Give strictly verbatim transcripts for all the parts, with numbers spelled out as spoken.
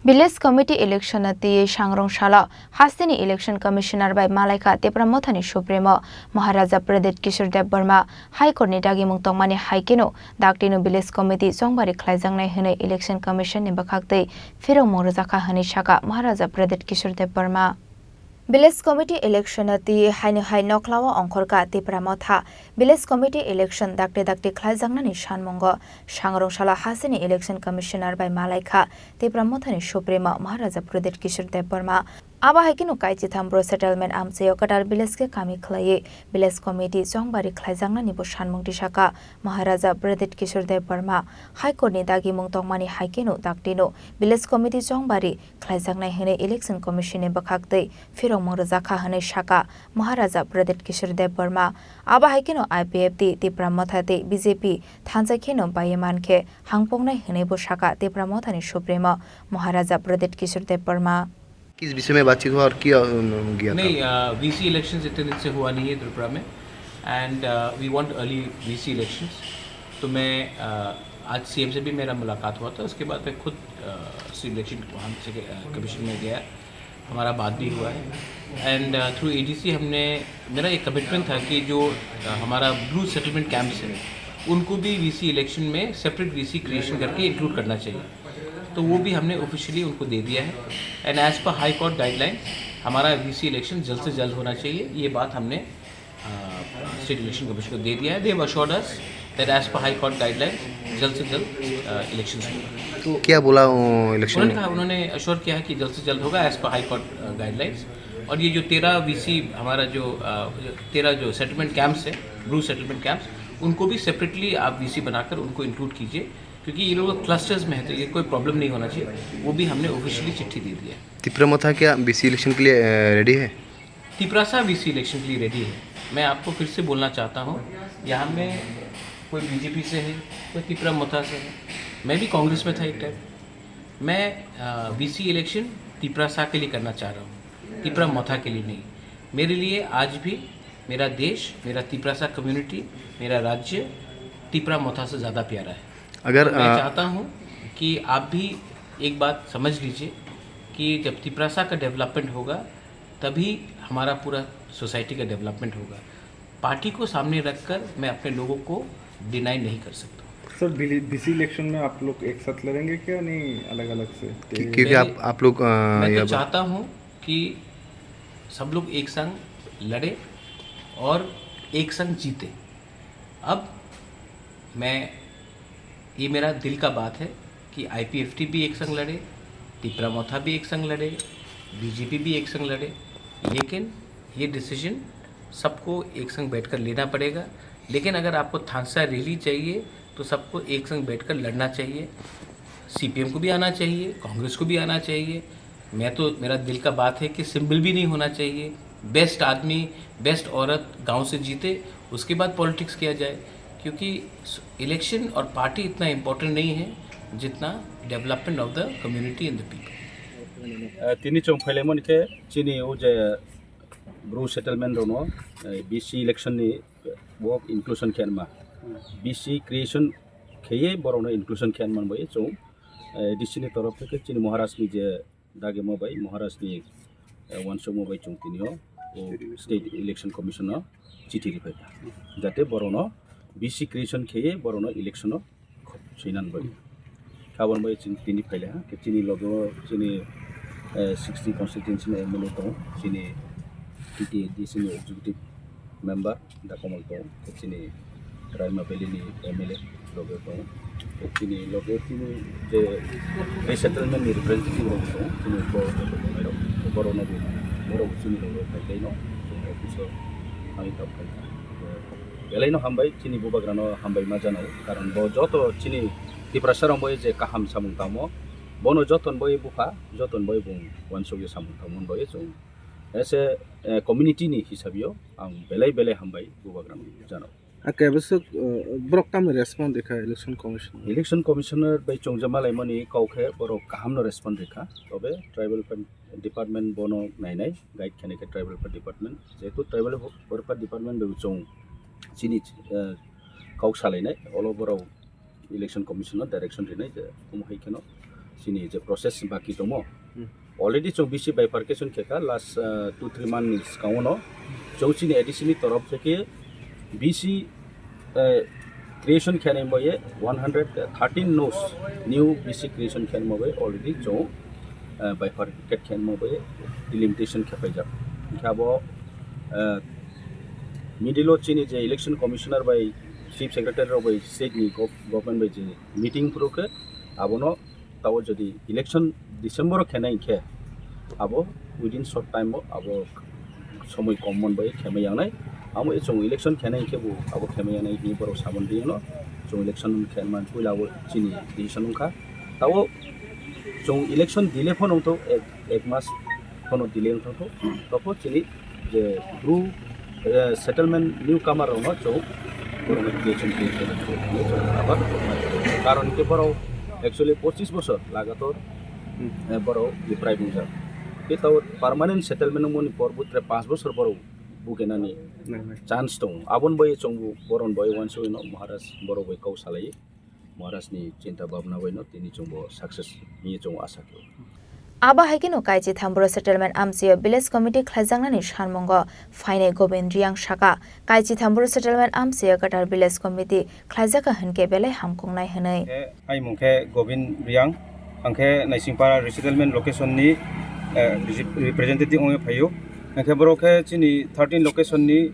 Village Committee election no twiwi sangrong salo hasteni Election Commissioner bai malaikha Tipra Mothani Supremo Maharaja Pradyut Kishore Debbarma. High Court ni dagimung tongmani hai kheno daktino Village Committee chongbari khlaijaknai hwnwi Election Commission ni bwkhaktwi phirokmung rwjakha hwnwi sakha Maharaja Pradyut Kishore Debbarma. Village Committee election no twiwi haino hai nokhlao ongkhorkha Tipra Motha. Village Committee election dakti dakti khlaijaknani sanmungo sangrong salo hasteni Election Commissioner bai malaikha Tipra Mothani Supremo Maharaja Pradyut Kishore Debbarma. Abo hai kheno Kaichitham Bru Settlement amchaio kwtal village khe kami khlaiwi Village Committee chongbari khlaijaknani bo sanmung tisakha Maharaja Pradyut Kishore Debbarma. High Court ni dagimung tongmani hai kheno daktino Village Committee chongbari khlaijaknai hwnwi Election Commission ni bwkhaktwi phirokmung rwjakha hwnwi sakha Maharaja Pradyut Kishore Debbarma. Abo hai kheno I P F T, Tipra Motha tei B J P thansa kheno baiwi mankhe hangpoknai hwnwibo sakha Tipra Mothani Supremo Maharaja Pradyut Kishore Debbarma. किस विषय में बातचीत हुआ और क्या, अम, गया था? नहीं, वीसी इलेक्शंस इतने दिन से हुआ नहीं है त्रिपुरा में, and we want early VC elections. तो मैं, अ, आज सीएम से भी मेरा मुलाकात हुआ था, उसके बाद मैं खुद, अ, इलेक्शन, वहाँ से, अ, कमीशन में गया, हमारा बात भी हुआ है। एंड थ्रू एडीसी हमने, मेरा एक कमिटमेंट था कि जो, अ, हमारा ब्रू सेटलमेंट कैंप्स है, उनको भी वीसी इलेक्शन में सेपरेट वीसी क्रिएशन करके इंक्लूड करना चाहिए। तो वो भी हमने ऑफिशियली उनको दे दिया है। And as per high court guidelines, हमारा वीसी इलेक्शन जल्द से जल्द होना चाहिए, ये बात हमने स्टेट इलेक्शन कमीशन को दे दिया है। They have assured us that as per high court guidelines, जल्द से जल्द इलेक्शन होगा। तो क्या बोला, अ, इलेक्शन उन्होंने में? कहा, उन्होंने अश्योर किया है कि जल्द से जल्द होगा as per high court guidelines. और ये जो तेरह वीसी, हमारा जो, अ, तेरह जो सेटलमेंट कैंप्स है, ब्रू सेटलमेंट कैंप्स, उनको भी सेपरेटली आप वीसी बनाकर उनको इंक्लूड कीजिए, क्योंकि ये लोग क्लस्टर्स में है, तो ये कोई प्रॉब्लम नहीं होना चाहिए। वो भी हमने ऑफिशियली चिट्ठी दे दी है। तिपरा मोथा क्या बीसी इलेक्शन के लिए, अ, रेडी है? तिपरासा वीसी इलेक्शन के लिए रेडी है। मैं आपको फिर से बोलना चाहता हूँ, यहाँ में कोई बीजेपी से है, कोई तिपरा मोथा से है। मैं भी कांग्रेस में था एक टाइम। मैं, अ, वीसी इलेक्शन तिपरासा के लिए करना चाह रहा हूँ, तिपरा मोथा के लिए नहीं। मेरे लिए आज भी मेरा देश, मेरा तिपरासा कम्युनिटी, मेरा राज्य तिपरा मोथा से ज़्यादा प्यारा है। अगर, मैं अ, चाहता हूँ कि आप भी एक बात समझ लीजिए कि जब तिपरासा का डेवलपमेंट होगा, तभी हमारा पूरा सोसाइटी का डेवलपमेंट होगा। पार्टी को सामने रखकर मैं अपने लोगों को डिनाई नहीं कर सकता। सर, बीसी इलेक्शन में आप लोग एक साथ लड़ेंगे क्या, नहीं अलग-अलग से? कि-, क्योंकि पहले आप, आप लोग, अ, मैं तो ये चाहता हूँ कि सब लोग एक संग लड़े और एक संग जीते। अब मैं, ये मेरा दिल का बात है कि आईपीएफटी भी एक संग लड़े, तिपरा मोथा भी एक संग लड़े, बीजेपी भी एक संग लड़े, लेकिन ये डिसीजन सबको एक संग बैठकर लेना पड़ेगा। लेकिन अगर आपको थांसा रैली चाहिए, तो सबको एक संग बैठकर लड़ना चाहिए। सीपीएम को भी आना चाहिए, कांग्रेस को भी आना चाहिए। मैं तो, मेरा दिल का बात है कि सिंबल भी नहीं होना चाहिए। बेस्ट आदमी, बेस्ट औरत गांव से जीते, उसके बाद पॉलिटिक्स किया जाए, क्योंकि इलेक्शन और पार्टी इतना इम्पोर्टेंट नहीं है जितना development of the community and the people. Tini chwng phailaimani khe chini o je Bru settlement rokno, eh, B C election ni bo inclusion khe anma. B C creation kheye borokno inclusion khe anman bai chwng, eh, D C ni torof theke chini Maharaj ni je dagimo bai, Maharaj ni, eh, uansukmo bai chwng tini o, o State Election Commission no chithi riphaikha. Jate borokno B C creation kheye borokno election o Swinan bai. Kabon bai chini tini phaile ha, ke chini loge o chini, eh, sixty constituency ni M L A tongo, chini T T A D C ni executive member Dakomal tongo, ke chini Raima Valley ni M L A loge tongo, ke chini loge chini je resettlement ni representative rok tongo, chini borok rok, borok no bo, borok chini loge phai tei no, chini office o thangwi tok phai kha. Belai no hambai, chini bubagra no hambai ma jano, karon bo joto chini Tiprasa rok bai je kaham samung tamo, bono joton bai bupha, joton bai bung uansukya samung tamo bai chwng. As a, eh, community ni hisab yo ang belai belai hambai bubagra no jano. Ake bwswk, eh, borok tamo respond rikha election commission? Election commissioner bai chongjama laimani kok khe borok kaham no respond rikha, tobe tribal department bono nainai, guide khainai khe tribal affairs department, jehetu tribal affairs department bai chwng chini, eh, kok salainai, olo borok election commission no direction rinai je omo hai kheno chini je process baki tongmo. Hmm. Already chwng B C bifurcation khe kha last, uh, two three month ni swkango no. Chwng chini A D C ni torof theke B C, uh, creation khe nai bai one hundred thirteen nos new B C creation khe nai bai already chwng, uh, bifurcate khe nai bai delimitation khe paijak. Khe abo, uh, middle o chini je election commissioner bai chief secretary rok bai state ni gov-, government bai je meeting phuru khe abono tao jodi election December o khenai khe abo within short time o abo somoi kom mon bai khemai yangnai. Amo e chwng election khenai khe bo abo khemai yangnai hini borok samon di no chwng election khenman puila o chini decision wngkha. Tao chwng election delay phano wngtho ek, ek mas phano delay wngtho. Topho chini je Bru, eh, settlement newcomer rokno chwng borokno creation create khaina chwng abar karon khe borok actually pochis bosor lagator, hmm, eh, borok Biprai bungjak. Khe tao permanent settlement wngmani por butre panch bosor borok bugenani, nai, nai, chance tongo. Aboni bai chwng bo boron bai wansugwi no Maharaj borok bai kok salai. Maharaj ni chinta bhabna bai no tini chwng bo success ni chwng asa khe. Abo hai kheno Kaichi Thamburo Settlement amchio Village Committee khlaijaknani sanmungo phainai Govind Riang saka, Kaichi Thamburo Settlement amchio kwtal Village Committee khlaijak kha hinkhe belai hamkungnai hwnwi. Khe aimung khe Govind Riang, ang khe Naisingpara resettlement location ni, eh, resi-, representative wngwi phaio. Ang khe borok khe chini thirteen location ni,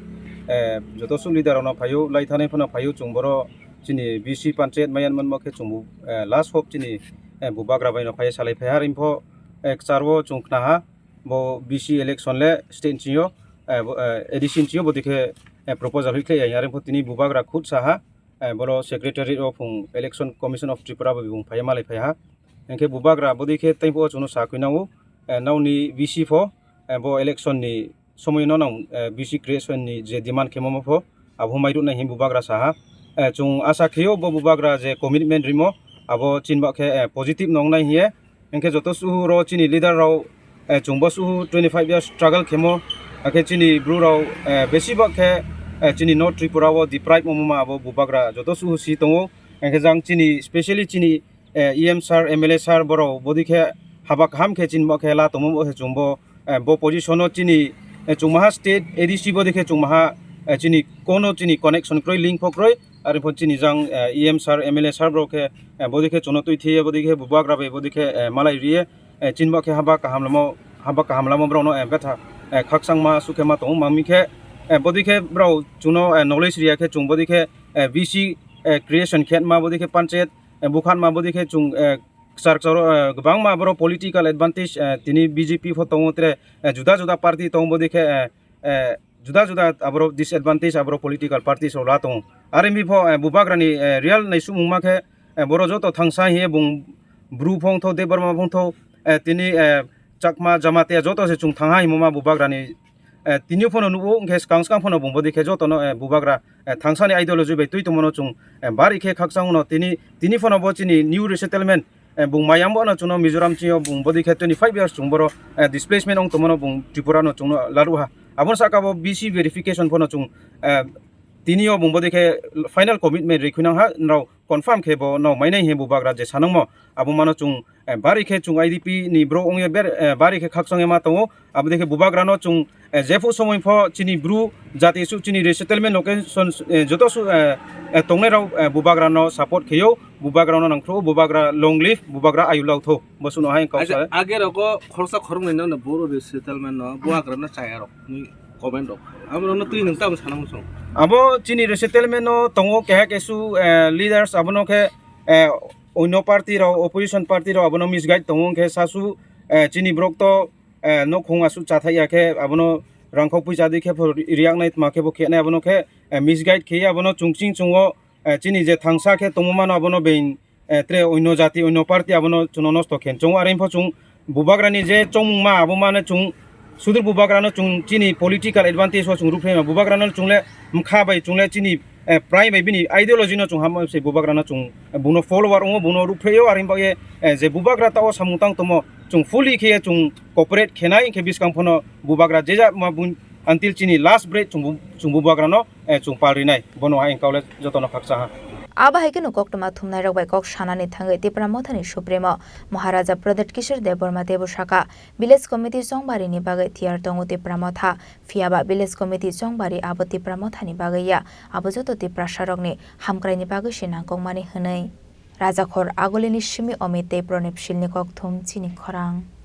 eh, joto su leader rokno phaio, lai thanai phano phaio, chwng boro chini B C panchayat maiyan manma khe chwng bo, eh, last hope chini, eh, bubagra bai no phai salai phai ha rimpo, eh, kwcharo chwng khna ha bo B C election le state ni sio, eh, bo, eh, A D C ni sio bo dikhe, eh, proposal hoi khlai ya rimpo tini bubagra khud sa ha, eh, boro secretary o phung Election Commission of Tripura bo bung phai malai phai ha. Hingkhe bubagra bo dikhe tei bo chwngno sa kwi nango, eh, nokni B C pho, eh, bo election ni somoi no nang, eh, B C creation ni je demand khe mama pho, abo mai rwnai hin bubagra saha. Eh, chwng asa khio bo bubagra je commitment rimo, abo chinba khe, eh, positive nongnai hiye. Hingkhe joto suhu ro chini leader rao, eh, chwng bo suhu twenty five years struggle khemo, hingkhe chini bru rao, eh, besi ba khe, eh, chini North Tripura o deprive omo ma abo bubagra joto suhu si tongo. Hingkhe jang chini specially chini eh, E M sir, M L A sir, borok bodi khe haba kaham khe chini bo khe la tongmo bo khe chwng bo, eh, bo position o chini, eh, chwng maha state A D C bodi khe chwng maha, eh, chini kono chini connection kwrwi, link pho kwrwi, aroni pho chini jang, eh, E M sir, M L A sir borok khe, eh, bodi khe chwngno twi thiye, bodi khe bubagra bai bodi khe, eh, malai riye, eh, chini bo khe haba kaham lamo, haba kaham lamo borokno, eh, betha, eh, khakchangma sukhe ma tongo, mami khe, eh, bodi khe borok chwngno, eh, knowledge riya khe chwng bodi khe, eh, B C, eh, creation khe ma bodi khe panchayat, eh, bukhan ma bodi khe chwng, eh, kwchar kwcharo, eh, kwbangma aborok political advantage, eh, tini B J P pho tongo, tere, eh, juda juda party tongo, bodi khe, eh, eh, juda juda aborok disadvantage aborok political parties rok la tongo. Are wngwi pho, eh, bubagrani, eh, real naisukmung ma khe, eh, borok joto thangsa hiye bung bru phongtho, Debbarma phongtho, eh, tini, eh, Chakma, Jamatia joto se chwng thangha himo ma bubagrani, eh, tini phano nugo, hwnkhe swkang swkang phano bung bodi khe jotono, eh, bubagra, eh, thangsani ideology bai twi tongmano chwng, eh, bari khe khakchangno tini, tini phano bo chini new resettlement, eh, bung mayang bono chwngno Mizoram chini o bung bodi khe twenty five years chwng boro, eh, displacement ong tongmano bung Tripura no chwngno laruha. Aboni saka bo B C verification phano chwng, eh, tini o bung bodi khe final commitment rikhuinang ha, nrao confirm khe bo no mainai he bubagra je sanangmo abo mano chwng, eh, bari khe chwng I D P ni bro ongya ber, eh, bari khe khakchangya ma tongo. Abo de khe bubagra no chwng, eh, jephu somoi pho chini bru jati su chini resettlement location, eh, joto su, eh, eh, tongnai rao, eh, bubagra no support kheyo, bubagra no nangkhru, bubagra long live, bubagra ayulao tho. Bo suno hai kok Age, sa. Age rogo khoroksa khoroknwi no, no boro resettlement no bubagra no chaya rok ni comment rok. Amo no twi nung tamo sana muchung. Abo chini resettlement no tongo keha kesu, eh, leaders abono khe, eh, onno party rok, opposition party rok abono misguide tongo, hwnkhe sasu, eh, chini borok to, eh, nokhung aswk chathai ya khe abono rangkhok pui chadi khe pho riyak nai tma khe bo khe nai abono khe, eh, misguide khe abono chwng ching chwngo, eh, chini je thangsa khe tongma mano abono being, eh, tre onno jati, onno party abono chwngno nosto khe chwngo. Are pho chwng bubagrani je chongmung ma abo mano chwng sudur bubagrano chwng chini political advantage o chwng ruphrema bubagrano chwngle mkha bai chwngle chini, eh, prai bai bini ideology no chwng hamma se bubagrano chwng, eh, buno follower wngo buno ruphreio. Are bagwi, eh, je bubagra tao samung tang tomo chwng fully khe chwng cooperate khenai khe bwskang phano bubagra jeja ma bun until chini last breath chwng bu-, chwng bubagrano, eh, chwng pal rinai. Bono hai wngkha le jotono khaksa ha. Abo hai kheno koktwma thumnairok bai kok sanani thangwi Tipra Mothani Supremo Maharaja Pradyut Kishore Debbarma teibo sakha, Village Committee chongbarini bagwi tiyar tongo Tipra Motha, phiyaba Village Committee chongbari abo Tipra Mothani bagwi ya, abo joto Tiprasarokni hamkraini bagwi se nangkukmani hwnwi. Rajakhor Agulini simi Omit tei Pranib Silni kokthum chini khorang.